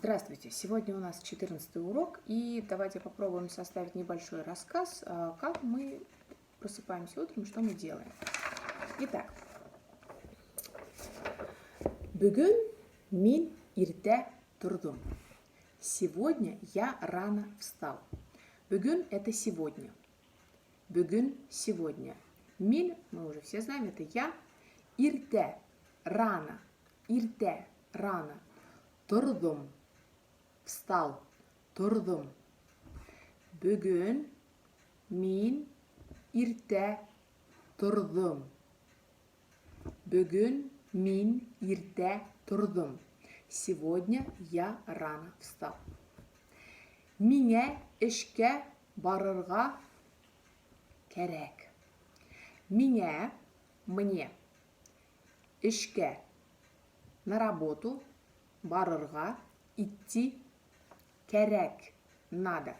Здравствуйте! Сегодня у нас 14-й урок, и давайте попробуем составить небольшой рассказ, как мы просыпаемся утром, что мы делаем. Итак, бөгөн мин иртә торҙом. Сегодня я рано встал. Бөгөн – это сегодня. Бөгөн – сегодня. Мин, мы уже все знаем, это я. Иртә – рано. Иртә – рано. Торҙом – встал. Торҙом. Бөгөн мин иртә торҙом. Бөгөн мин иртә торҙом. Сегодня я рано встал. Миңә эшкә барырға кәрәк. Миңә, мне, эшкә, на работу, барырға, идти, кәрәк, надо.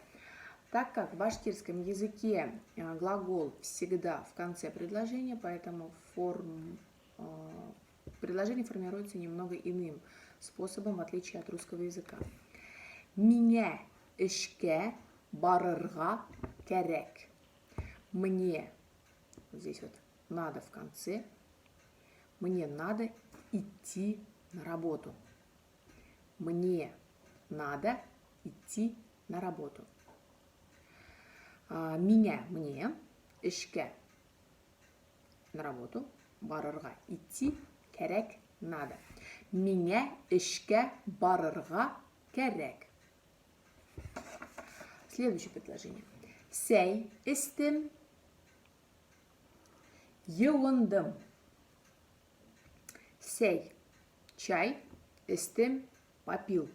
Так как в башкирском языке глагол всегда в конце предложения, поэтому предложение формируется немного иным способом, в отличие от русского языка. Миңә эшкә барырға кәрәк. Мне, вот здесь вот надо в конце, мне надо идти на работу. Мне надо идти на работу. Миңә, мне, эшкә, на работу, барырға, идти, кәрәк, надо. Миңә эшкә барырға кәрәк. Следующее предложение. Сәй эстем, йыуындым. Сәй – чай, эстем – попил.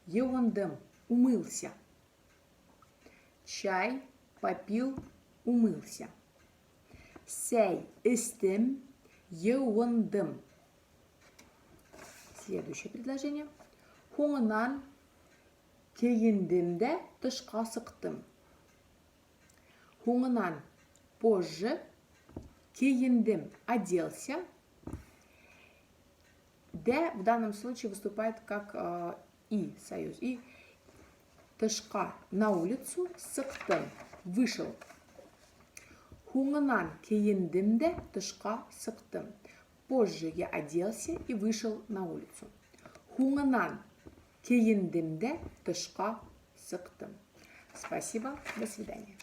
Йыуындым – умылся. Чай попил, умылся. Сәй эстем, йыуындым. Следующее предложение. Һуңынан кейендем дә тышҡа сыҡтым. Һуңынан – позже, кейендем – оделся. Дә в данном случае выступает как и союз. И тышҡа – на улицу, сыҡтым – вышел. Һуңынан кейендем дә тышҡа сыҡтым. Позже я оделся и вышел на улицу. Һуңынан кейендем дә тышҡа сыҡтым. Спасибо, до свидания.